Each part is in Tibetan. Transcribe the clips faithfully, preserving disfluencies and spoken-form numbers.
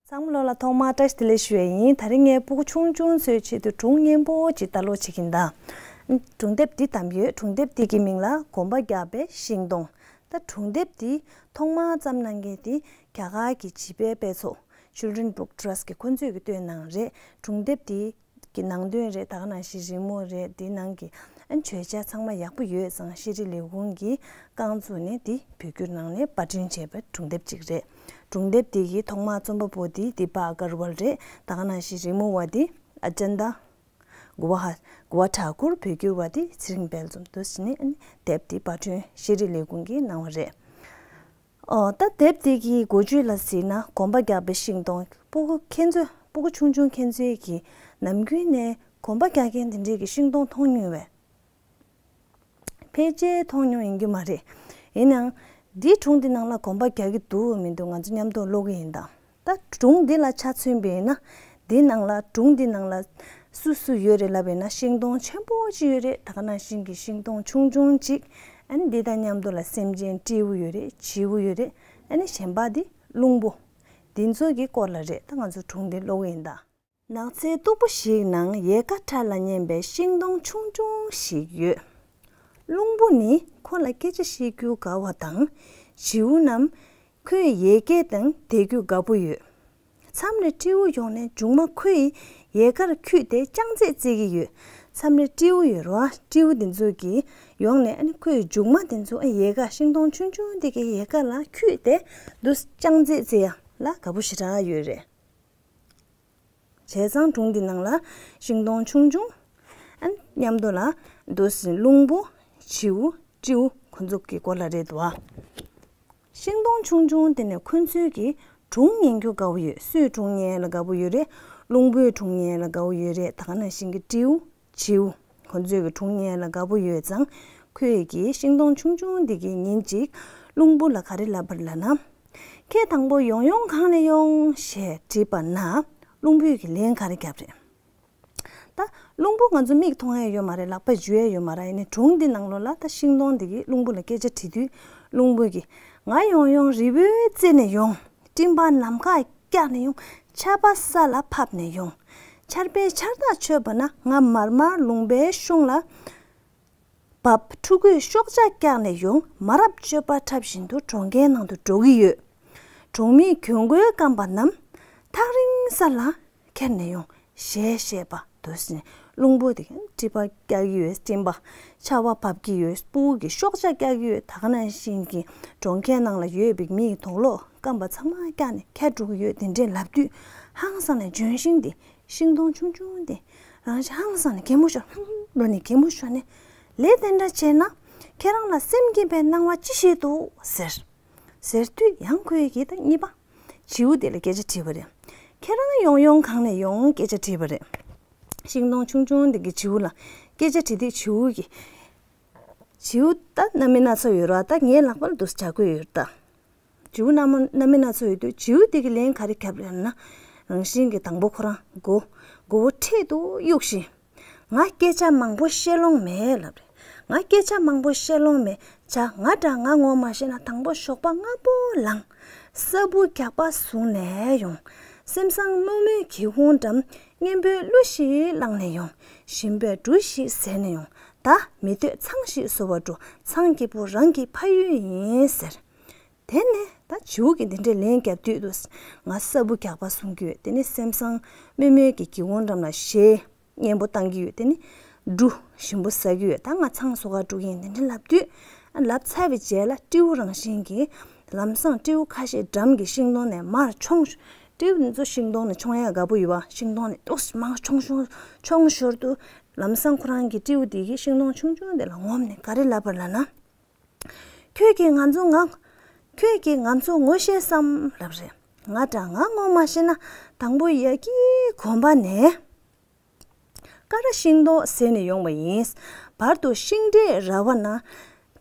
ཚང་མ་ལོ་ལ་ཐོག་མར་བཀྲ་ཤིས་བདེ་ལེགས་ཞུ་ཡས་ཡིན། ད་རིང་ངས་སྤུ་གུ་ཆུང་ཆུང་ཚོའི་ཆེད་དུ་སྒྲུང་སྙན་པོ་ཅིག་ལྟ་ཀློག་བྱེད་ཀྱིན་གདའ། སྒྲུང་དེབ་འདི་བདམས་ཡོད། སྒྲུང་དེབ་འདི་གི་མིང་ལ་གོམ་པ་རྒྱག་པའི་ཤིང་སྡོང་། ད་སྒྲུང་དེབ་འདི་ཐོག་མར་བརྩམས་གནང་མཁན་དེ་རྒྱ་གར་གྱི་བྱིས་པའི་དཔེ་ཚོགས་Children Book Trust གི་ཁོ་ཚོས་ཀྱི་བཏོན་གནང་རེད། སྒྲུང་དེབ་འདི་གི་ནང་དོན་རེད། ད་ག་ནང་བཞིན་རི་མོ་རེད། འདི་ནང་གི་ཨ་བརྗོད་བྱ་ཚང་མ་ཡག་པོ་ཡོད་ཙང་ཤེས་རིག་ལས་ཁུངས་ཀྱིས་རྐང་བཙུགས་ནས་འདི་བོད་བསྒྱུར་གནང་ནས་པར་སྐྲུན་བྱས་པའི་སྒྲུང་དེབ་ཅིག་རེད། སྒྲུང་དེབ་འདི་གི་ཐོག་མར་རྩོམ་པ་པོ་འདི་དི་པ་ཨ་གར་ཝལ་རེད། ད་ག་ནང་བཞིན་རི་མོ་བ་འདི་ཨ་ཅན་ད་གུ་བ་ཧ་གུ་བ་ཁྲ་ཁུར། བོད་བསྒྱུར་བ་འདི་ཚེ་རིང་དཔལ་འཛོམས། འདུག་ཟེར་ནས་ཨ་ནི་དེབ་འདི་པར་སྐྲུན་ཤེས་རིག་ལས་ཁུངས་ཀྱིས་གནང་བ་རེད། ཨོ། ད་དེབ་དེ་གི་འགོ་བརྗོད་ལ་གཟིགས་ན། གོམ་པ་རྒྱག་པའི་ཤིང་སྡོང་། སྤུ་གུ་ཁྱེད་ཚོས་སྤུ་གུ་ཆུང་ཆུང་ཁྱེད་ཚོས་ཀྱིས་ནམ་རྒྱུན་ནས་གོམ་པ་རྒྱག་མཁན་དེ་འདྲས་ཀྱི་ཤིང་སྡོང་མཐོང་མྱོང་བས། ཕལ་ཆེར་མཐོང་མྱོང་ཡིན་རྒྱུ་མ་རེད། ཡིན་ནའང་། འདིའི་སྒྲུང་འདི་ནང་ལ་གོམ་པ་རྒྱག་གི་འདུག་མི་འདུག་ང་ཚོ་མཉམ་དུ་ཀློག་གི་ཡིན་ད། ད་སྒྲུང་འདི་ལ་ཆ་མཚོན་པ་ཡིན་ན། འདི་ནང་ལ་སྒྲུང་འདི་ནང་ལ་སུ་སུ་ཡོད་རེད་ལབ་པ་ཡིན་ན། ཤིང་སྡོང་ཆེན་པོ་གཅིག་ཡོད་རེད། ད་ག་ནང་བཞིན་གྱི་ཤིང་སྡོང་ཆུང་ཆུང་གཅིག་ཨ་ནི་འདི་དང་མཉམ་དུ་ལ་སེམས་ཅན་སྤྲེའུ་ཡོད་རེད། བྱིའུ་ཡོད་རེད། ཨ་ནི་གཞན་པ་འདི་རླུང་བུ། འདི་ཚོ་གི་སྐོར་ལ་རེད། ད་ང་ཚོ་སྒྲུང་འདི་ཀློག་གི་ཡིན་ད། ནགས་ཚལ་སྟུག་པོ་ཞིག་ནང་ཡལ་ག་ཁྲ་ལ་སྙན་པའི་ཤིང་སྡོང་ཆུང་ཆུང་ཞིག་ཡོད། རླུང་བུ་ནི་ཁོ་ལ་སྐད་ཆ་བཤད་རྒྱུ་དགའ་བ་དང་། བྱིའུ་རྣམས་ཁོའི་ཡལ་གའི་སྟེང་བསྡད་རྒྱུ་དགའ་པོ་ཡོད། མཚམས་རེ་སྤྲེའུ་ཡོང་ནས་མཇུག་མ་ཁོའི་ཡལ་གར་འཁྱུད་དེ་རྐྱང་རྩེད་རྩེད་ཀྱི་ཡོད། མཚམས་རེ་སྤྲེའུ་ཡོད་རེད་བ། སྤྲེའུ་དེ་ཚོ་གིས་ཡོང་ནས་ཨ་ནི་ཁོའི་མཇུག་མ་དེ་ཚོ་ཨ་ཡལ་ག་ཤིང་སྡོང་ཆུང་ཆུང་དེ་གའི་ཡལ་ག་ལ་འཁྱུད་དེ་འདུག་རྐྱང་རྩེད་རྩེད་ཡ་ལ་དགའ་པོ་ཞེ་དྲག་ཡོད་རེད། བྱས་ཙང་སྒྲུང་འདི་ནང་ལ་ཤིང་སྡོང་ཆུང་ཆུང་ཨ་མཉམ་དུ་ལ་འདུག་སེ་རླུང་བུ། བྱིའུ། སྤྲེའུ་ཁོ་ཚོ་གི་སྐོར་ལ་རེད་འདུག་བ། ཤིང་སྡོང་ཆུང་ཆུང་དེ་ནས་ཁོ་ཚོས་ཀྱི་སྒྲུང་ཉན་རྒྱུ་དགའ་བོ་ཡོད། སུའི་སྒྲུང་ཉན་ལ་དགའ་བོ་ཡོད་རེད། རླུང་བུའི་སྒྲུང་ཉན་ལ་དགའ་བོ་ཡོད་རེད། ད་ག་ནང་བཞིན་གྱི་སྤྲེའུ། བྱིའུ། ཁོ་ཚོས་ཀྱི་སྒྲུང་ཉན་ལ་དགའ་པོ་ཡོད་ཙང་། ཁོས་ཀྱི་ཤིང་སྡོང་ཆུང་ཆུང་འདི་གི་ཉིན་གཅིག་རླུང་བུ་ལ་ག་རེ་ལབ་པ་རེད་ལབ་ན། ཁྱེད་དང་པོ་ཡོང་ཡོང་གང་ནས་ཡོང་ཞེས་དྲིས་པ་ན། རླུང་བུས་ཀྱི་ལན་ག་རེ་བརྒྱབ་རེད། ད་རླུང་བུ་ང་ཚོ་མིག་མཐོང་ཡ་ཡོད་མ་རེད། ལག་པས་འཇུ་ཡ་ཡོད་མ་རེད། ཡིན་ནའི་སྒྲུང་འདི་ནང་ལོགས་ལ་ད་ཤིང་སྡོང་འདི་གིས་རླུང་བུ་ལ་སྐད་ཆ་དྲིས་དུས། རླུང་བུ་གིས། ང་ཡོང་ཡོང་རི་བོའི་རྩེ་ནས་ཡོང་། སྤྲིན་པ་ནམ་མཁར་བཀྱགས་ནས་ཡོང་། ཆར་པ་ས་ལ་ཕབ་ནས་ཡོང་། ཆར་པའི་ཆར་ཐག་ཆོད་པ་ན་ང་མར་མར་ལུང་པའི་གཤོང་ལ་བབས། ཕྲུ་གུས་ཤོག་བྱ་བཀྱགས་ནས་ཡོང་། མ་རབས་སྤྱོད་པ་འཁྲབ་བཞིན་དུ་གྲོང་ཁྱེར་ནང་དུ་འགྲོ་གི་ཡོད། གྲོང་མིས་གྱོན་གོས་སྐམ་པ་རྣམས་ཐག་རིང་ས་ལ་ཁྱེར་ནས་ཡོང་། ཞེས་བཤད་པ་དུས་ནས་རླུང་བུ་དེ་སྤྲིན་པ་བཀྱག་གི་ཡོད། སྤྲིན་པ་ཆར་པ་བབས་ཀྱི་ཡོད། སྤུ་གུ་གི་ཤོག་བྱ་བཀྱག་གི་ཡོད། ད་ག་ནང་བཞིན་གྱི་གྲོང་ཁྱེར་ནང་ལ་ཡོད་པའི་མིའི་དུག་ལོག་སྐམ་པ་ཚང་མ་བཀྱགས་ནས་ཁྱེར་འགྲོ་གི་ཡོད། དེ་འདྲས་ལབ་དུས་ཧང་སངས་ནས་ལྗོན་ཤིང་དེ། ཤིང་སྡོང་ཆུང་ཆུང་དེ་རང་ཤ་ཧང་སངས་ནས་གད་མོ་ཤོར། ཧང་ལོ་ནས་གད་མོ་ཤོར་ནས། ལས་དེ་འདྲ་བྱས་ན་ཁྱེད་རང་ལ་སེམས་སྐྱིད་པའི་སྣང་བ་ཅི་ཞིག་འདུག་ཟེར། ཟེར་དུས་ཡང་ཁོས་ཀྱིས་ད་གཉིས་པ་བྱིའུ་དེ་ལ་སྐད་ཆ་དྲིས་པ་རེད། ཁྱེད་རང་ཡོང་ཡོང་གང་ནས་ཡོང་སྐད་ཆ་དྲིས་པ་རེད། ཤིང་སྡོང་ཆུང་ཆུང་དེ་གི་བྱིའུ་ལ་སྐད་ཆ་དྲིས་དུས་བྱིའུ་གིས། བྱིའུ་ད་སྣ་མིན་སྣ་ཚོགས་ཡོད་ར། ད་ངའི་ལག་པ་ལ་འདུག་སེ་བྱ་རྒོད་ཡོད་ར་ད། བྱིའུ་སྣ་མ་སྣ་མིན་སྣ་ཚོགས་ཡོད་དུས་བྱིའུ་དེ་གི་ལན་ག་རེ་བརྒྱབ་རེད་ན། རང་བཞིན་གྱི་དང་པོ་ཁོ་རང་མགོ་མགོ་བོ་འཕྲེད་དུ་གཡུགས་ཤིང་། ང་སྐད་ཆ་མང་པོ་བཤད་ལོང་མེད་ལབ་རེད། ང་སྐད་ཆ་མང་པོ་བཤད་ལོང་མེད། བྱ་ང་འདྲ་ང་ངོ་མ་ཤེས་ན་དང་པོ་ཞོགས་པ་སྔ་པོ་ལངས། ས་འབུ་རྒྱག་པ་བཟུང་ནས་ཡོང་། སེམས་བཟང་དམོད་མོའི་སྒེའུ་ཁུང་འགྲམ་གཉན་པོའི་གླུ་ཞིག་བླངས་ནས་ཡོང་། ཞིམ་པའི་འབྲུ་ཞིག་ཟས་ནས་ཡོང་། ད་མི་སྡོད་ཚང་ཞིག་བཟོ་བར་འགྲོ། ཚང་གི་བུ་རང་གི་ཕ་ཡུལ་ཡིན་ཟེར། དེ་ནས་ད་བྱིའུ་གིས་འདི་འདྲའི་ལན་བརྒྱབ་དུས་དུས། ང་ས་འབུ་རྒྱག་པ་བཟུང་གི་ཡོད། དེ་ནས་སེམས་བཟང་དམོད་མོའི་གི་སྒེའུ་ཁུང་འགྲམ་ལ་གཞས་སྙན་པོ་བཏང་གི་ཡོད། དེ་ནས་འབྲུ་ཞིམ་པོ་ཟ་གི་ཡོད། ད་ང་ཚང་བཟོ་གར་འགྲོ་གི་ཡིན། དེ་འདྲ་ལབ་དུས། ཨ་ལབ་ཚར་བའི་རྗེས་ལ་སྤྲེའུ་རང་བཞིན་གྱིས། ལམ་སང་སྤྲེའུ་ཁ་ཤས་འགྲམ་གྱི་ཤིང་སྡོང་ནས་མར་མཆོངས། སྤྲེའུ་འདི་ཚོ་ཤིང་སྡོང་ནས་མཆོང་ཡག་དགའ་པོ་ཡོད་པ། ཤིང་སྡོང་ནས་ཏོག་ཙམ་མར་མཆོངས་མཆོངས་མཆོངས་ཞོར་དུ། ལམ་སང་ཁོ་རང་གི་སྤྲེའུ་དེ་གིས་ཤིང་སྡོང་ཆུང་ཆུང་དེ་ལ་ངོམ་ནས་ག་རེ་ལབ་པ་ལབ་ན། ཁྱོད་ཀྱིས་ང་ཚོ་ང་། ཁྱོད་ཀྱིས་ང་ཚོ་ངོ་ཤེས་སམ་ལབ་རེད། ང་འདྲ་ང་ངོ་མ་ཤེས་ན། དང་པོ་ཡ་གི་གོམ་པ་ནས་ཀ་ར་ཤིང་ཏོག་ཟས་ནས་ཡོང་བ་ཡིན། བར་དུ་ཤིང་འབྲས་ར་བ་ན་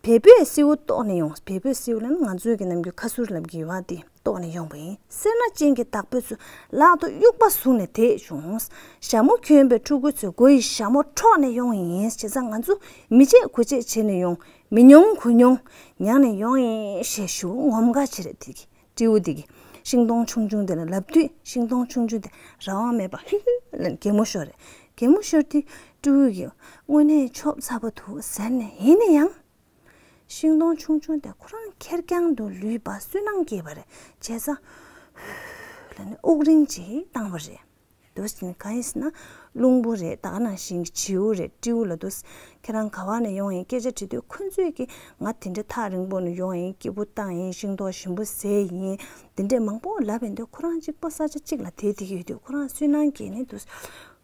བལ་པོའི་སེའུ་བཏོག་ནས་ཡོང་། བལ་པོའི་སེའུ་ལབ་ན་ང་ཚོའི་གི་ནམ་རྒྱུན་ཁ་ཟུར་ལབ་ཀྱི་ཡོད་པ་དེ་བཏོག་ནས་ཡོང་བ་ཡིན། སེར་སྣ་ཅན་གྱི་བདག་པོ་ཚོས་ལག་ཏུ་དབྱུག་པ་བཟུང་ནས་དེད་བྱུང་། ཞྭ་མོ་གྱོན་པའི་ཕྲུ་གུ་ཚོས་མགོ་ཡི་ཞྭ་མོ་འཕྲོག་ནས་ཡོང་ཡིན། བྱས་ཙང་ང་ཚོ་མི་བརྗེད་དགུ་བརྗེད་བྱས་ནས་ཡོང་། མི་ཉུང་དགུ་ཉུང་མྱངས་ནས་ཡོང་ཡིན་ཞེས་ཞུ་ངོམ་ག་བྱེད་རེད། དེ་གི་སྤྲེའུ་དེ་གི་ ཤིང་སྡོང་ཆུང་ཆུང་དེ་ལ་ལབ་དུས་ཤིང་སྡོང་ཆུང་ཆུང་དེ་རང་དབང་མེད་པར་ཧི་ཧི་ལབ་གད་མོ་ཤོར་རེད། གད་མོ་ཤོར་དུས་སྤྲེའུ་གིས་དངོས་གནས་ཆོབ་ཚ་པོ་འདུག་ཟེར་ནས་ཡིན་ན་ཡང་། ཤིང་སྡོང་ཆུང་ཆུང་དེ་ཁོ་རང་ཁེར་རྐྱང་དུ་ལུས་པ་སུན་སྣང་སྐྱེས་པ་རེད། བྱས་ཙང་། ཧུ་ལབ་ནས་དབུགས་རིང་ཅིག་བཏང་བ་རེད། འདུག་ཟེར་ནས་གང་ཡིན་ཟེར་ན། རླུང་བུ་རེད། ད་ག་ནང་བཞིན་གྱི་བྱིའུ་རེད། སྤྲེའུ་ལ་འདུག་ཟེར། ཁྱེད་རང་ག་བ་ནས་ཡོང་ཡིན་སྐད་ཆ་དྲིས་དུས་ཁོ་ཚོས་ཀྱིས་ང་དེ་འདྲ་ཐག་རིང་པོ་ནས་ཡོང་ཡིན། སྐྱིད་པོ་བཏང་ཡིན། ཤིང་ཏོག་ཞིམ་པོ་བཟས་ཡིན། དེ་འདྲས་མང་པོ་ལབ་ཡིན་དུས་ཁོ་རང་གཅིག་པོ་ས་ཆ་གཅིག་ལ་བསྡད་བསྡད་ཀྱི་ཡོད་དུས་ཁོ་རང་སུན་སྣང་སྐྱེས་ནས་འདུག་ཟེར།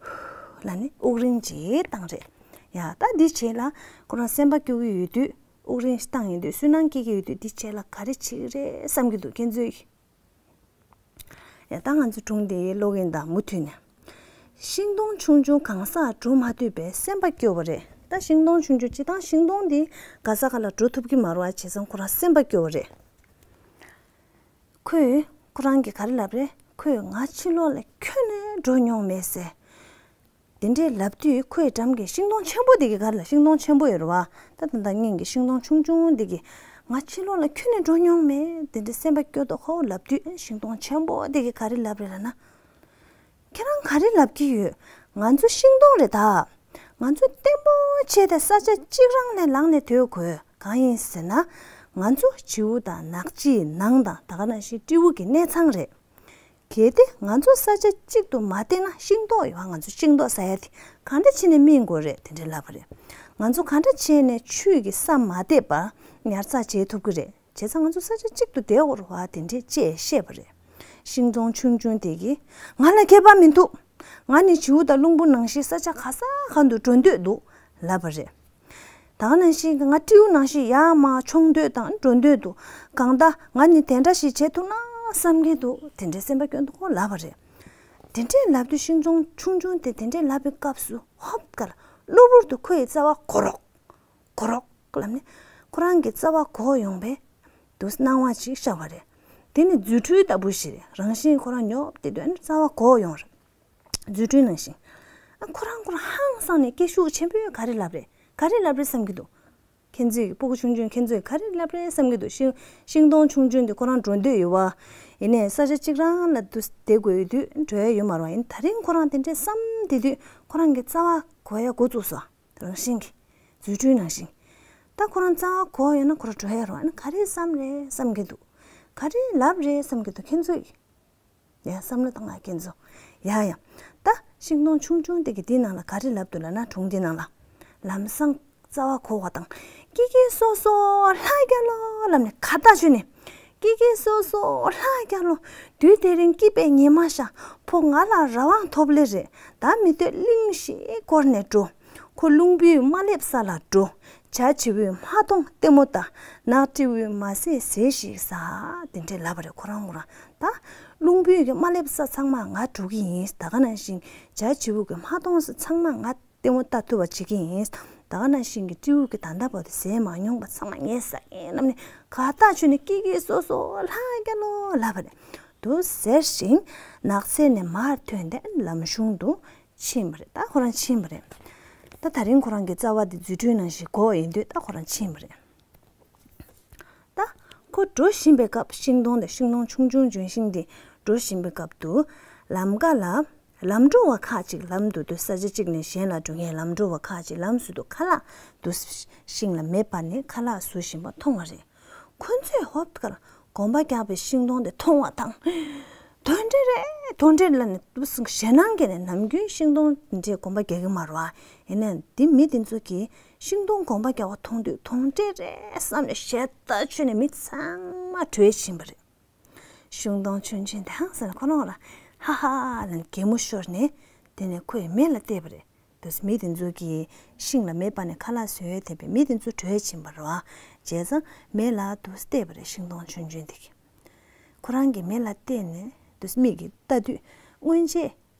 ཧུ་ལབ་ནས་དབུགས་རིང་ཅིག་བཏང་རེད། ཡ་ད་འདི་བྱས་ལ་ཁོ་རང་སེམས་པ་སྐྱོ་གི་ཡོད་དུས། དབུགས་རིང་ཞིག་བཏང་ཡོད་དུས་སུན་སྣང་སྐྱེ་གི་ཡོད་དུས་འདི་བྱས་ལ་ག་རེ་བྱེད་ཀྱི་རེད་བསམ་གྱི་འདུག་ཁྱེད་ཚོས། ཡ་ད་ང་ཚོ་སྒྲུང་འདི་ཀློག་གིན་དང་མུ་མཐུད་ནས། ཤིང་སྡོང་ཆུང་ཆུང་གང་སར་འགྲོ་མ་ཐུབ་པས་སེམས་པ་སྐྱོ་བ་རེད། ད་ཤིང་སྡོང་ཆུང་ཆུང་སྤྱིར་བཏང་ཤིང་སྡོང་འདི་ག་ས་ག་ལ་འགྲོ་ཐུབ་ཀྱི་མ་རེད་བ། བྱས་ཙང་ཁོ་རང་སེམས་པ་སྐྱོ་བ་རེད། ཁོས་ཁོ་རང་གིས་ག་རེ་ལབ་རེད། ཁོས་ང་ཕྱི་ལོགས་ལ་ཁྱོན་ནས་འགྲོ་མྱོང་མེད་ཟེར། དེ་འདྲས་ལབ་དུས་ཁོའི་འགྲམ་གྱི་ཤིང་སྡོང་ཆེན་པོ་དེ་གི་ག་རེ་ལ་ཤིང་སྡོང་ཆེན་པོ་ཡོད་རེད་བ། ད་ད་ལྟ་སྔོན་གྱི་ཤིང་སྡོང་ཆུང་ཆུང་དེ་གིས་ང་ཕྱི་ལོགས་ལ་ཁྱོན་ནས་འགྲོ་མྱོང་མེད། དེ་འདྲས་སེམས་པ་སྐྱོ་མདོག་ཁ་པོ་ལབ་དུས་ཤིང་སྡོང་ཆེན་པོ་དེ་གིས་ག་རེ་ལབ་རེད་ལབ་ན། ཁྱེད་རང་ག་རེ་ལབ་ཀྱི་ཡོད། ང་ཚོ་ཤིང་སྡོང་རེད་ད། ང་ཚོ་བརྟན་པོ་བྱས་ཏེ་ས་ཆ་གཅིག་རང་ནས་ལངས་ནས་སྡོད་དགོས། གང་ཡིན་ཟེར་ན། ང་ཚོ་བྱིའུ་དང་ནགས་སྤྱིའི་ནང་དང་ད་ག་ནང་བཞིན་སྤྲེའུ་གི་གནས་ཚང་རེད། གལ་ཏེ་ང་ཚོ་ས་ཆ་གཅིག་ཏུ་མ་བསྡད་ན་ཤིང་ཏོག་ཡོད། ང་ཚོ་ཤིང་ཏོག་ཟ་ཡ་དེ་གང་འདྲ་བྱས་ནས་སྨིན་དགོས་རེད། དེ་འདྲ་ལབ་པ་རེད། ང་ཚོ་གང་འདྲ་བྱས་ནས་ཆུ་གི་ས་མ་བརྡེབ་པར་ཉར་ཚགས་བྱེད་ཐུབ་ཀྱི་རེད། བྱས་ཙང་ང་ཚོ་ས་ཆ་གཅིག་ཏུ་བསྡད་དགོས་རེད་བ། དེ་འདྲས་ཅེས་བཤད་པ་རེད། ཤིང་སྡོང་ཆུང་ཆུང་དེ་གིས་ང་ལ་ཁྱད་པར་མི་འདུག་ང་ནི་བྱིའུ་དང་རླུང་བུ་ནང་བཞིན་ས་ཆ་ག་ས་གང་དུ་འགྲོ་འདོད་འདུག་ལབ་པ་རེད། ད་ག་ནང་བཞིན་ང་སྤྲེའུ་ནང་བཞིན་ཡར་མར་མཆོང་འདོད་དང་འགྲོ་འདོད་འདུག་གང་ལྟར་ང་ནི་དེ་འདྲ་ཞིག་བྱེད་ཐུབ་ན་བསམ་གྱི་འདུག་དེ་འདྲའི་སེམས་པ་སྐྱོ་མདོག་ཁ་པོ་ལབ་པ་རེད། དེ་འདྲས་ལབ་དུས་ཤིང་སྡོང་ཆུང་ཆུང་དེ་དེ་འདྲས་ལབ་པའི་སྐབས་སུ་ཧོབ་ཀར་གློ་བུར་དུ་ཁོའི་རྩ་བ་གོ་རོག་གོ་རོག་ལབ་ནས་ཁོ་རང་གི་རྩ་བ་གོ་ཡོང་བས་དུ་སྣང་བ་ཅིག་ཤར་བ་རེད། དེ་ནི་རྫུ་འཕྲུལ་ལྟ་བུ་ཞིག་རེད། རང་བཞིན་ཁོ་རང་ཉོབ་སྟེ་སྡོད་ན་རྩ་བ་གོ་ཡོང་རེད། རྫུ་འཕྲུལ་ནང་བཞིན། ཨ་ཁོ་རང་ཁོ་རང་ཧང་སངས་ནས་སྐད་ཤུགས་ཆེན་པོས་ག་རེ་ལབ་རེད། ག་རེ་ལབ་རེད་བསམ་གྱི་འདུག་ཁྱེད་ཚོས་ཀྱི་སྤུ་གུ་ཆུང་ཆུང་ཁྱེད་ཚོས་ག་རེ་ལབ་རེད་བསམ་གྱི་འདུག་ཤིང་ཤིང་སྡོང་ཆུང་ཆུང་དེ་ཁོ་རང་འགྲོ་འདོད་ཡོད་བ། ཡིན་ནའི་ས་ཆ་གཅིག་རང་ལ་དུ་བསྡད་དགོས་ཡོད་དུས་འགྲོ་ཡ་ཡོད་མ་རེད་བ། ཡིན་ད་རིང་ཁོ་རང་དེ་འདྲས་བསམ་བསྡད་དུས་ཁོ་རང་གི་རྩ་བ་གོ་ཡ་འགོ་བཙུགས་སོ། རང་བཞིན་གྱི་རྫུ་འཕྲུལ་ནང་བཞིན། ད་ཁོ་རང་རྩ་བ་གོ་ཡོད་ན་ཁོ་རང་འགྲོ་ཡ་རེད་བ། ཨ་ནི་ག་རེ་བསམ་རེད་བསམ་གྱི་འདུག་ག་རེ་ལབ་རེད་བསམ་གྱི་འདུག་ཁྱེད་ཚོས། ཡ་བསམ་བློ་བཏང་ང་ཁྱེད་ཚོ། ཡ་ཡ། ད་ཤིང་སྡོང་ཆུང་ཆུང་དེ་གི་དེའི་ནང་ལ་ག་རེ་ལབ་འདུག་ལབ་ན། སྒྲུང་དེའི་ནང་ལ། ལམ་སང་རྩ་བ་གོ་བ་དང་། ཀི་ཀི་སོ་སོ་ལྷ་རྒྱལ་ལོ་ལབ་ནས་ཁ་བཏགས་ཆོད་ནས། ཀི་ཀི་སོ་སོ་ལྷ་རྒྱལ་ལོ། དུས་དེ་རིང་སྐྱིད་པའི་ཉི་མ་ཤར། ཕོ་ང་ལ་རང་དབང་ཐོབ་ལེ་རེད། ད་མི་སྡོད་གླིང་བཞི་བསྐོར་ནས་འགྲོ། ཁོ་རླུང་བུས་མ་སླེབས་ས་ལ་འགྲོ། བྱ་བྱིའུས་མ་མཐོང་ལྟད་མོ་ལྟ། ནགས་སྤྲེའུས་མ་བཟས་ཟས་ཤིག་ཟ། དེ་འདྲས་ལབ་པ་རེད་ཁོ་རང་ཁོ་རང་། ད་རླུང་བུས་ཀྱི་མ་སླེབས་ས་ཚང་མ་ང་འགྲོ་གི་ཡིན། ད་ག་ནང་བཞིན་བྱ་བྱིའུ་གིས་མ་མཐོང་ས་ཚང་མ་ང་ལྟད་མོ་ལྟ་ཐུབ་པ་བྱེད་ཀྱི་ཡིན། ད་ག་ནང་བཞིན་གྱི་སྤྲེའུ་གིས་ད་ལྟ་བར་དུ་ཟས་མ་མྱོང་པ་ཚང་མ་ངས་ཟ་གི་ཡིན་ལབ་ནས་ཁ་བཏགས་ཆོད་ནས་ཀི་ཀི་སོ་སོ་ལྷ་རྒྱལ་ལོ་ལབ་པ་རེད། དུ་ཟེར་ཞིང་ནགས་ཚལ་ནས་མར་ཐོན་ཏེ་ལམ་གཞུང་དུ་ཕྱིན་པ་རེད། ད་ཁོ་རང་ཕྱིན་པ་རེད། ད་ད་རིང་ཁོ་རང་གི་རྩ་བ་དེ་རྫུ་འཕྲུལ་ནང་བཞིན་གོ་ཡིན་དུས་ད་ཁོ་རང་ཕྱིན་པ་རེད། ད་ཁོ་འགྲོ་བཞིན་པའི་སྐབས་ཤིང་སྡོང་དེ་ཤིང་སྡོང་ཆུང་ཆུང་ལྗོན་ཤིང་དེ་འགྲོ་བཞིན་པའི་སྐབས་དུ་ལམ་ཁ་ལ་ལམ་འགྲོ་བ་ཁག་ཅིག་ལམ་དུ་དུ་ས་ཆ་གཅིག་ནས་གཞན་ལ་འགྲོ་མཁན་ལམ་འགྲོ་བ་ཁག་ཅིག་ལམ་ཟུར་དུ་ཁ་ལག་དུ་ཤིང་ལ་མེ་སྤར་ནས་ཁ་ལག་བཟོ་བཞིན་པ་མཐོང་བ་རེད། ཁོ་ཚོས་ཧོབ་ཀར་གོམ་པ་རྒྱག་པའི་ཤིང་སྡོང་དེ་མཐོང་བ་དང་། དོན་འདྲེ་རེད། དོན་འདྲེ་ལབ་ནས་འདུག་སེ་ཞེད་སྣང་སྐྱེས་ནས་ནམ་རྒྱུན་ཤིང་སྡོང་འདྲེ་གོམ་པ་རྒྱག་གི་མ་རེད་བ། ཡིན་ནའང་འདི་མི་དེ་ཚོ་གིས་ཤིང་སྡོང་གོམ་པ་རྒྱག་པ་མཐོང་དུས་དོན་འདྲེ་རེད་བསམ་ནས་ཞེད་སྣང་ཆོད་ནས་མི་ཚང་མ་བྲོས་ཕྱིན་པ་རེད། ཤིང་སྡོང་ཆུང་ཆུང་དེ་ཧང་སངས་ནས་ཁོ་རང་ལ་ཧ་ཧ་ལབ་ནས་གད་མོ་ཤོར་ནས་དེ་ནས་ཁོས་མེ་ལ་བལྟས་པ་རེད། དུས་མི་དེ་ཚོ་གིས་ཤིང་ལ་མེ་སྤར་ནས་ཁ་ལག་བཟོས་ཡོད་དེ་བས་མི་དེ་ཚོ་བྲོས་ཕྱིན་པ་རེད་བ། བྱས་ཙང་མེ་ལ་དུ་བལྟས་པ་རེད་ཤིང་སྡོང་ཆུང་ཆུང་དེ་གིས། ཁོ་རང་གིས་མེ་ལ་བལྟས་ནས་དུས་མིག་གིས་ལྟ་དུས་སྔོན་ཆད་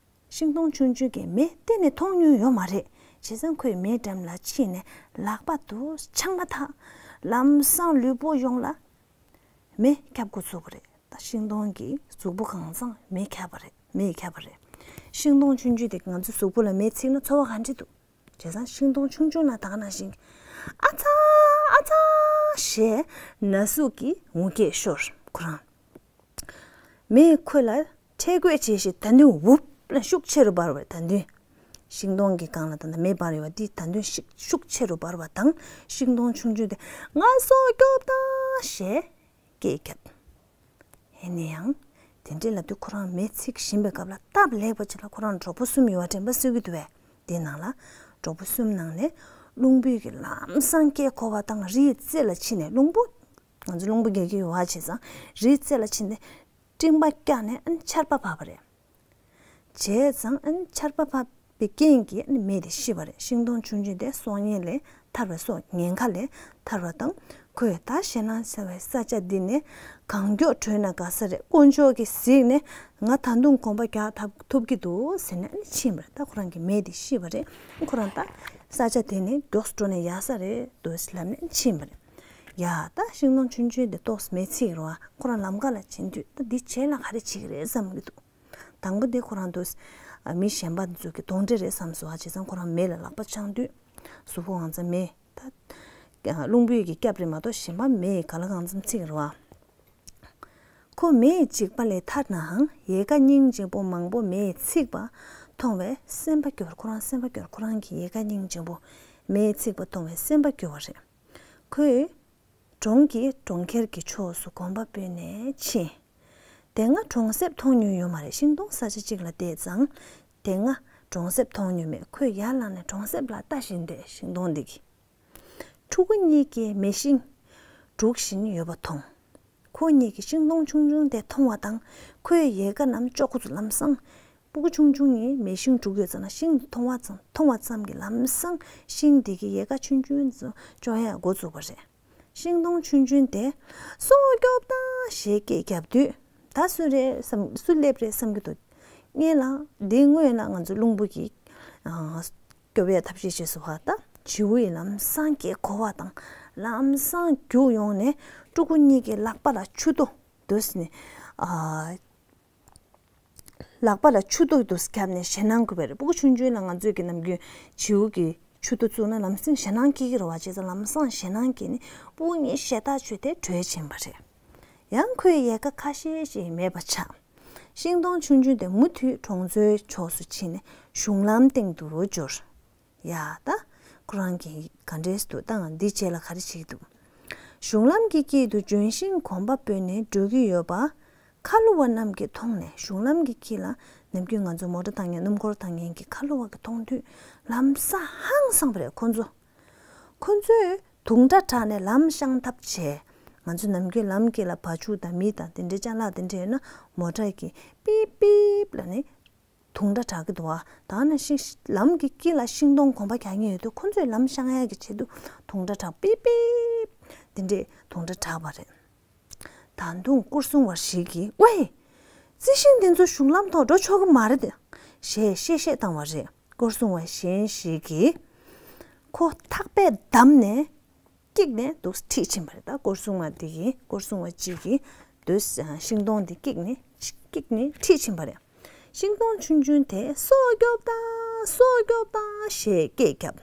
ཤིང་སྡོང་ཆུང་ཆུང་གིས་མེ་གཏན་ནས་མཐོང་མྱོང་ཡོད་མ་རེད། བྱས་ཙང་ཁོས་མེའི་འགྲམ་ལ་ཕྱིན་ནས་ལག་པ་དུ་འཆང་མ་ཐག་ལམ་སང་ལུས་པོ་ཡོངས་ལ་མེ་ཁྱབ་འགོ་ཚུགས་པ་རེད། ད་ཤིང་སྡོང་གི་གཟུགས་པོ་གང་ཚང་མེ་ཁྱབ་པ་རེད། མེས་ཁྱབ་པ་རེད། ཤིང་སྡོང་ཆུང་ཆུང་དེ་ང་ཚོའི་གཟུགས་པོ་ལ་མེ་ཚིག་ན་ཚོར་བ་ག་འདྲ་འདུག་བྱས་ཙང་ཤིང་སྡོང་ཆུང་ཆུང་ལ་ད་ག་ནང་བཞིན་ཨ་ཚ་ཨ་ཚ་ཞེས་ན་ཟུག་གི་ངུ་སྐད་ཤོར། ཁོ་རང་ མེས་ཁོ་ལ་ཁྲེལ་དགོད་བྱས་ཤིང་ད་དུང་འུབ་ལ་ཤུགས་ཆེ་རུ་འབར་བས། ད་དུང་ཤིང་སྡོང་གི་སྒང་ལ་ད་ལྟ་མེ་འབར་ཡོད་པ་འདི་ད་དུང་ཤུགས་ཤུགས་ཆེ་རུ་འབར་བ་དང་། ཤིང་སྡོང་ཆུང་ཆུང་དེ་ང་སྲོག་སྐྱོབ་དང་ཞེས་སྐད་བརྒྱབ། ཡིན་ན་ཡང་དེ་འདྲའི་ལབ་དུས་ཁོ་རང་མེ་འཚིག་བཞིན་པའི་སྐབས་ལ་སྟབས་ལེགས་པ་ཅིག་ལ་ཁོ་རང་གྲོགས་པོ་གསུམ་ཡོད་པ་དྲན་པ་གསོས་ཀྱི་འདུག་པས། དེའི་ནང་ལ་གྲོགས་པོ་གསུམ་ནང་ནས་རླུང་བུས་ཀྱིས་ལམ་སང་སྐད་གོ་བ་དང་རིའི་རྩེ་ལ་ཕྱིན་ནས། རླུང་བུ་ང་ཚོ་རླུང་བུ་རྒྱག་གི་ཡོད་པ་བྱས་ཙང་རིའི་རྩེ་ལ་ཕྱིན་ནས་སྤྲིན་པ་བཀྱགས་ནས་ཨ་ནི་ཆར་པ་བབས་པ་རེད། བྱས་ཙང་ཨ་ནི་ཆར་པ་བབས་པའི་རྐྱེན་གྱིས་ཨ་ནི་མེ་དེ་ཤི་བ་རེད། ཤིང་སྡོང་ཆུང་ཆུང་དེ་སྲོག་ཉེན་ལས་ཐར་བའི་སྲོག་ཉེན་ཁ་ལས་ཐར་བ་དང་། ཁོས་ད་ཞེད་སྣང་ཆེ་བའི་ས་ཆ་འདི་ནས་གང་མགྱོགས་བྲོས་ན་དགའ་ས་རེད། དཀོན་མཆོག་གིས་གཟིགས་ནས་ང་ད་དུང་གོམ་པ་རྒྱག་ཐུབ་ཐུབ་ཀྱི་འདུག་ཟེར་ནས་ཨ་ནི་ཕྱིན་པ་རེད། ད་ཁོ་རང་གི་མེ་དེ་ཤི་བ་རེད། ཁོ་རང་ད་ས་ཆ་དེ་ནས་མགྱོགས་སུ་འགྲོ་ན་ཡག་ས་རེད་འདུག་ལབ་ནས་ཕྱིན་པ་རེད། ཡ་ད་ཤིང་སྡོང་ཆུང་ཆུང་དེ་ཏོག་ཙམ་མེ་འཚིག་རོ། ཁོ་རང་ལམ་ཁ་ལ་ཕྱིན་དུས་ད་འདི་བྱས་ན་ག་རེ་བྱེད་ཀྱི་རེད་བསམ་གྱི་འདུག་དང་པོ་དེ་ཁོ་རང་དུ་མི་གཞན་པ་འདི་ཚོ་གི་གདོན་འདྲེ་རེད་བསམ་སོང་། བྱས་ཙང་ཁོ་རང་མེ་ལ་ལག་པ་འཆང་དུས་གཟུགས་པོ་ང་ཚོ་མེ་ད་རླུང་བུས་ཀྱི་སྐྱབས་རེད་མ་གཏོགས་གཞན་པ་མེ་ག་ལ་གང་འཚམ་འཚིག་རོ། ཁོ་མེའི་འཇིགས་པ་ལས་ཐར་ནའང་ཡལ་ག་སྙིང་རྗེ་པོ་མང་པོ་མེས་འཚིག་པ་མཐོང་བས་སེམས་པ་སྐྱོ་བར། ཁོ་རང་སེམས་པ་སྐྱོ་བར། ཁོ་རང་གི་ཡལ་ག་སྙིང་རྗེ་པོ་མེས་འཚིག་པ་མཐོང་བས་སེམས་པ་སྐྱོ་བ་རེད། ཁོས་གྲོང་གི་གྲོང་ཁྱེར་གྱི་ཕྱོགས་སུ་གོམ་པ་སྤོས་ནས་ཕྱིན། དེ་སྔ་གྲོང་གསེབ་མཐོང་མྱོང་ཡོད་མ་རེད། ཤིང་སྡོང་ས་ཆ་གཅིག་ལ་བསྡད་ཙང་དེ་སྔ་གྲོང་གསེབ་མཐོང་མྱོང་མེད། ཁོས་ཡར་ལངས་ནས་གྲོང་གསེབ་ལ་ལྟ་བཞིན་བསྡད། ཤིང་སྡོང་འདི་གི་ཕྲུ་གུ་གཉིས་ཀྱིས་མེ་ཤིང་སྒྲུག་བཞིན་ཡོད་པ་མཐོང་། ཁོ་གཉིས་ཀྱིས་ཤིང་སྡོང་ཆུང་ཆུང་དེ་མཐོང་བ་དང་། ཁོའི་ཡལ་ག་རྣམས་གཅོག་གོ་ཚུལ། ལམ་སང་ཕྲུ་གུ་ཆུང་ཆུང་གཉིས་མེ་ཤིང་སྒྲུག་ཡོད་ཙང་ན་ཤིང་མཐོང་བ་ཙམ་མཐོང་བ་ཙམ་གྱིས་ལམ་སང་ཤིང་དེ་གི་ཡལ་ག་ཆུང་ཆུང་ཚོ་གཅོག་ཡག་འགོ་བཙུགས་པ་རེད། ཤིང་སྡོང་ཆུང་ཆུང་དེ་སྲོག་སྐྱོབ་དང་ཞེས་སྐད་བརྒྱབ་དུས། ད་སུ་རེད་བསམ། སུ་སླེབས་རེད་བསམ་གྱི་འདུག་སྔོན་ལ་འདི་སྔོན་ལ་ང་ཚོ་རླུང་བུ་གིས་སྐྱོབ་པའི་ཐབས་ཤེས་བྱས་སོང་བ། ད་བྱིའུ་ཡིས་ལམ་སང་སྐད་གོ་བ་དང་ལམ་སང་རྒྱུགས་ཡོང་ནས་ཕྲུ་གུ་གཉིས་ཀྱི་ལག་པ་ལ་མཆུ་ཏོ་འདུས་ནས། ཨ། ལག་པ་ལ་མཆུ་ཏོ་འདུས་བརྒྱབ་ནས་ཞེད་སྣང་སྐུལ་བ་རེད། ཕྲུ་གུ་ཆུང་ཆུང་ལ་ང་ཚོས་ཀྱི་ནམ་རྒྱུན་བྱིའུ་གི་མཆུ་ཏོ་བཙུགས་ན་ལམ་སེང་ཞེད་སྣང་སྐྱེ་གི་རེད་བ། བྱས་ཙང་ལམ་སང་ཞེད་སྣང་སྐྱེས་ནས་ཕྲུ་གུ་གཉིས་ཞེད་ཐག་ཆོད་དེ་བྲོས་ཕྱིན་པ་རེད། ཡང་ཁོའི་ཡལ་ག་ཁ་ཤས་ཤིག་མེད་པ་ཆགས། ཤིང་སྡོང་ཆུང་ཆུང་དེ་མུ་མཐུད་གྲོང་ཚོའི་ཕྱོགས་སུ་ཕྱིན་ནས་གཞུང་ལམ་སྟེང་དུ་འབྱོར། ཡ་ད། ཁོ་རང་གིས་ག་འདྲས་འདུག་ད་ང་འདི་རྗེས་ལ་ག་རེ་བྱེད་ཀྱི་འདུག་གཞུང་ལམ་གྱི་དཀྱིལ་དུ་ལྗོན་ཤིང་གོམ་པ་སྤོས་ནས་འགྲོ་གི་ཡོད་པ། ཁ་ལོ་བ་རྣམས་ཀྱིས་མཐོང་ནས། གཞུང་ལམ་གྱི་དཀྱིལ་ལ་ནམ་རྒྱུན་ང་ཚོ་མོ་ཊ་བཏང་མཁན་སྣུམ་འཁོར་བཏང་མཁན་གྱི་ཁ་ལོ་བ་གིས་མཐོང་དུས་ལམ་སང་ཧང་སངས་པ་རེད་ཁོ་ཚོ། ཁོ་ཚོས་དུང་སྒྲ་གྲགས་ནས་ལམ་བཤང་ཐབས་བྱས། ང་ཚོ་ནམ་རྒྱུན་ལམ་དཀྱིལ་ལ་བ་ཕྱུགས་དང་མི་དང་དེ་འདྲའི་ཅ་ལག་དེ་འདྲ་ཡོད་ན་མོ་ཊ་གིས་པིབ་པིབ་ལབ་ནས་དུང་སྒྲ་གྲགས་ཀྱི་འདུག་བ། ད་ནི་ཤིང་ལམ་གྱི་དཀྱིལ་ལ་ཤིང་སྡོང་གོམ་པ་རྒྱག་མཁན་ཡོད་དུས་ཁོ་ཚོས་ལམ་བཤང་ཡག་གི་ཆེད་དུ་དུང་སྒྲ་གྲགས་པིབ་པིབ་དེ་འདྲའི་དུང་སྒྲ་གྲགས་པ་རེད། ད་དུང་སྐོར་སྲུང་བ་ཞིག་གིས་ཝེ། རྩི་ཤིང་འདི་ཚོ་གཞུང་ལམ་ཐོག་འགྲོ་ཆོག་གི་མ་རེད། ཞེས་གཤེ་གཤེ་བཏང་བ་རེད། སྐོར་སྲུང་བ་གཞན་ཞིག་གིས་ཁོ་ཐག་པས་བསྡམས་ནས་བཀྱིགས་ནས་འདུག་ཁྲིད་ཕྱིན་པ་རེད། ད་སྐོར་སྲུང་བ་འདི་གིས་སྐོར་སྲུང་བ་གཅིག་གིས་འདུག་ཤིང་སྡོང་འདི་བཀྱིགས་ནས་བཀྱིགས་ནས་ཁྲིད་ཕྱིན་པ་རེད། ཤིང་སྡོང་ཆུང་ཆུང་དེ་སྲོག་སྐྱོབ་དང་སྲོག་སྐྱོབ་དང་ཞེས་སྐད་བརྒྱབ།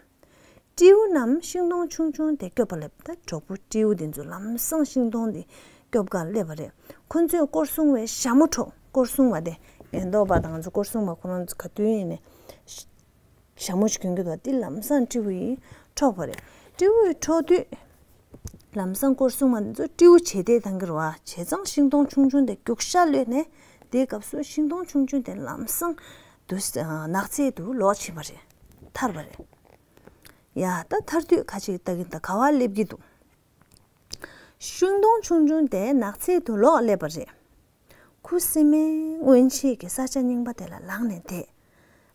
སྤྲེའུ་རྣམས་ཤིང་སྡོང་ཆུང་ཆུང་དེ་སྐྱོབ་པ་ལ། ད་གྲོགས་པོ་སྤྲེའུ་དེ་ཚོ་ལམ་སང་ཤིང་སྡོང་དེ་སྐྱོབ་གར་སླེབས་པ་རེད། ཁོ་ཚོས་སྐོར་སྲུང་བའི་ཞྭ་མོ་འཕྲོག་སྐོར་སྲུང་བ་དེ་ཉེན་རྟོག་པ་དང་ང་ཚོ་སྐོར་སྲུང་བ་ཁོ་རང་ཚོ་ག་དུས་ཡིན་ནས་ཞྭ་མོ་ཞིག་གྱོན་གྱི་འདུག་དེ་ལམ་སང་སྤྲེའུ་ཡིས་འཕྲོག་པ་རེད། སྤྲེའུ་ཡིས་འཕྲོག་དུས་ལམ་སང་སྐོར་སྲུང་བ་དེ་ཚོ་སྤྲེའུ་བྱེད་བསྡད་བཏང་གི་རེད་བ། བྱས་ཙང་ཤིང་སྡོང་ཆུང་ཆུང་དེ་རྒྱུག་ཤར་གློད་ནས་དེའི་སྐབས་སུ་ཤིང་སྡོང་ཆུང་ཆུང་དེ་ལམ་སང་དུ་ནགས་ཚལ་དུ་ལོག་ཕྱིན་པ་རེད། ཐར་པ་རེད། ཡ་ད་ཐར་དུས་ཁ་ཅིག་ལྟ་གིན་ད་ག་བ་སླེབས་ཀྱི་འདུག་ཤིང་སྡོང་ཆུང་ཆུང་དེ་ནགས་ཚལ་དུ་ལོག་སླེབས་པ་རེད། ཁུ་སིམ་མེར་སྔོན་ཆད་ཀྱི་ས་ཆ་རྙིང་པ་དེ་ལ་ལངས་ནས་བསྡད།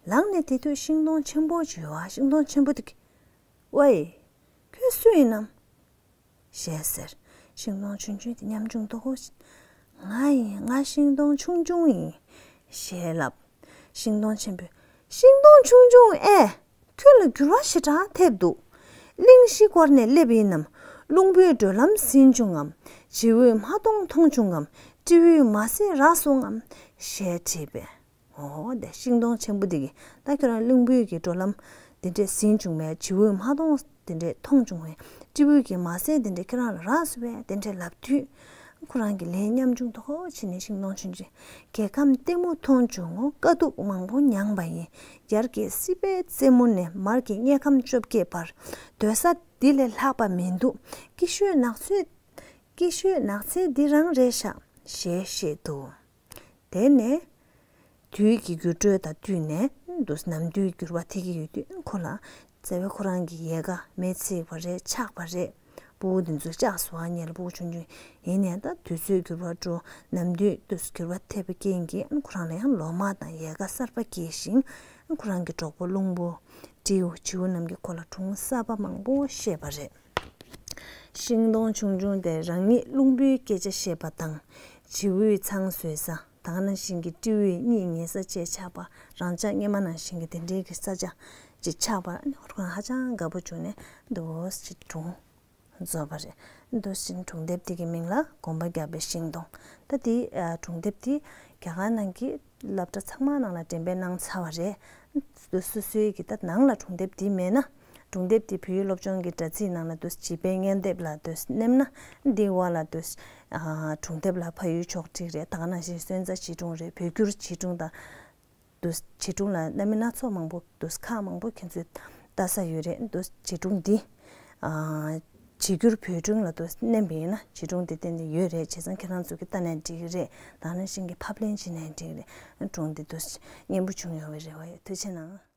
ལངས་ནས་བསྡད་དུས་ཤིང་སྡོང་ཆེན་པོ་ཅིག་ཡོད་པ། ཤིང་སྡོང་ཆེན་པོ་དེ་གིས་ཝེ། ཁྱོད་སུ་ཡིན་ནམ། ཞེས་ཟེར། ཤིང་སྡོང་ཆུང་ཆུང་དེ་ཉམ་ཆུང་ཏོག་ཙམ། ང་ཡིན། ང་ཤིང་སྡོང་ཆུང་ཆུང་ཡིན། ཞེས་ལབ། ཤིང་སྡོང་ཆེན་པོས། ཤིང་སྡོང་ཆུང་ཆུང་ཨེ། ཁྱོད་ལ་འགྱུར་བ་ཞེ་དྲག་ཐེབས་འདུག་གླིང་བཞི་བསྐོར་ནས་སླེབས་ཡིན་ནམ། རླུང་བུས་འགྲོ་ལམ་ཟིན་བྱུང་ངམ། བྱིའུས་མ་མཐོང་མཐོང་བྱུང་ངམ། སྤྲེའུས་མ་བཟས་རག་སོང་ངམ། ཞེས་དྲིས་པས། འོ་དེ་ཤིང་སྡོང་ཆེན་པོ་འདི་གིས་ད་ཁྱོད་རང་རླུང་བུས་ཀྱི་འགྲོ་ལམ་དེ་འདྲས་ཟིན་བྱུང་བས། བྱིའུས་མ་མཐོང་དེ་འདྲས་མཐོང་བྱུང་བས། སྤྲེའུས་ཀྱི་མ་བཟས་དེ་འདྲས་ཁྱེད་རང་ལ་རག་སོང་བས། དེ་འདྲས་ལབ་དུས་ ཁོ་རང་གི་ལས་ཉམ་ཆུང་དོ་ཁོ་ཕྱིན་ནས་ཤིང་སྡོང་ཆུང་ཆུང་། རྒྱལ་ཁམས་ལྟད་མོ་མཐོང་བྱུང་ངོ་། དཀའ་སྡུག་མང་པོ་མྱངས་པ་ཡིན། ཡར་གྱི་སྲིད་པའི་རྩེ་མོ་ནས། མར་གྱི་དམྱལ་ཁམས་བཅོ་བརྒྱད་བར། སྡོད་ས་འདི་ལས་ལྷག་པ་མི་འདུག་སྐྱིད་ཤོས་ནགས་ཚལ། སྐྱིད་ཤོས་ནགས་ཚལ་འདི་རང་རེད་ཤག་ཞེས་བཤད་འདུག་དེ་ནས་དུས་ཀྱི་འགྱུར་འགྲོས་དང་བསྟུན་ནས་འདུག་ནམ་དུས་འགྱུར་བ་ཐེབས་ཀྱི་ཡོད་དུས་ཁོ་ལ་རྩ་བའི་ཁོ་རང་གི་ཡལ་ག་མེ་ཚིག་པ་རེད། ཆག་པ་རེད། སྤུ་གུ་འདི་ཚོ་ལྕགས་སུ་བ་ཉལ་སྤུ་གུ་ཆུང་ཆུང་ཡིན་ནས། ད་དུས་ཚོད་འགྱུར་བ་འགྲོ། ནམ་དུས་འདུག་འགྱུར་བ་ཐེབས་པའི་རྐྱེན་གྱིས་ཁོ་རང་ལ་ཡང་ལོ་མ་དང་ཡལ་ག་གསར་པ་སྐྱེས་ཤིང་། ཁོ་རང་གི་གྲོགས་པོ་རླུང་བུ་སྤྲེའུ་བྱིའུ་རྣམས་ཀྱིས་ཁོ་ལ་སྒྲུང་གསར་པ་མང་པོ་བཤད་པ་རེད། ཤིང་སྡོང་ཆུང་ཆུང་དེ་རང་ཉིད་རླུང་བུའི་སྐད་ཆ་བཤད་པ་དང་། བྱིའུས་ཚང་བཟོས་ས། ད་ག་ནང་བཞིན་གྱི་སྤྲེའུས་གཉིད་ཉལ་ས་བཅས་ཆགས་པ། རང་ཅག་སྔོན་མ་ནང་བཞིན་གྱི་དེ་འདྲའི་གི་ས་ཆ་ཅིག་ཆགས་པ། ཁོ་རང་ཧ་ཅང་དགའ་པོ་བྱུང་ནས་འདུག་སེ་སྒྲུང་རྫོགས་པ་རེད། འདུག་སེ་སྒྲུང་དེབ་དེ་གི་མིང་ལ་སྒོམ་པ་བརྒྱབ་པའི་ཤིང་སྡོང་། ད་དེ་སྒྲུང་དེབ་དེ་རྒྱ་གར་ནང་གི་སློབ་གྲྭ་ཚང་མ་ནང་ལ་འགྲེམས་སྤེལ་གནང་ཚར་བ་རེད། སོ་སོའི་གི་ད་ནང་ལ་སྒྲུང་དེབ་འདི་མེད་ན། སྒྲུང་དེབ་འདི་བོད་ཡིག་སློབ་སྦྱོང་གི་དྲ་ཚིགས་ནང་ལ་འདུག་བྱིས་པའི་སྙན་དེབ་ལ་འདུག་མནན་ན། འདི་བ་ལ་འདུག་སྒྲུང་དེབ་ལ་ཕ་ཡུལ་ཕྱོགས་བསྒྲིགས་རེད། ད་ག་ནང་བཞིན་སོན་རྩ་བྱིས་སྒྲུང་རེད། བོད་འགྱུར་བྱིས་སྒྲུང་དང་འདུག་བྱིས་སྒྲུང་ལ་རྣམ་པ་སྣ་ཚོགས་མང་པོ་འདུག་ཁག་མང་པོ་ཁྱེད་ཚོས་ལྟ་ས་ཡོད་རེད། འདུག་བྱིས་སྒྲུང་འདི་བྱིས་འགྱུར་བོད་སྒྲུང་ལ་འདུག་མནན་པ་ཡིན་ན་བྱིས་སྒྲུང་འདི་ཏན་ཏན་ཡོད་རེད། བྱས་ཙང་ཁྱེད་རང་ཚོ་གི་ལྟ་ནས་འགྲིག་གི་རེད། ད་ག་ནང་བཞིན་གི་ཕབ་ལེན་བྱས་ནས་འགྲིག་གི་རེད། སྒྲུང་འདི་འདུག་སྙན་པོ་བྱུང་ཡོང་བའི་རེ་བ་ཡོད། ཐུགས་རྗེ་གནང་།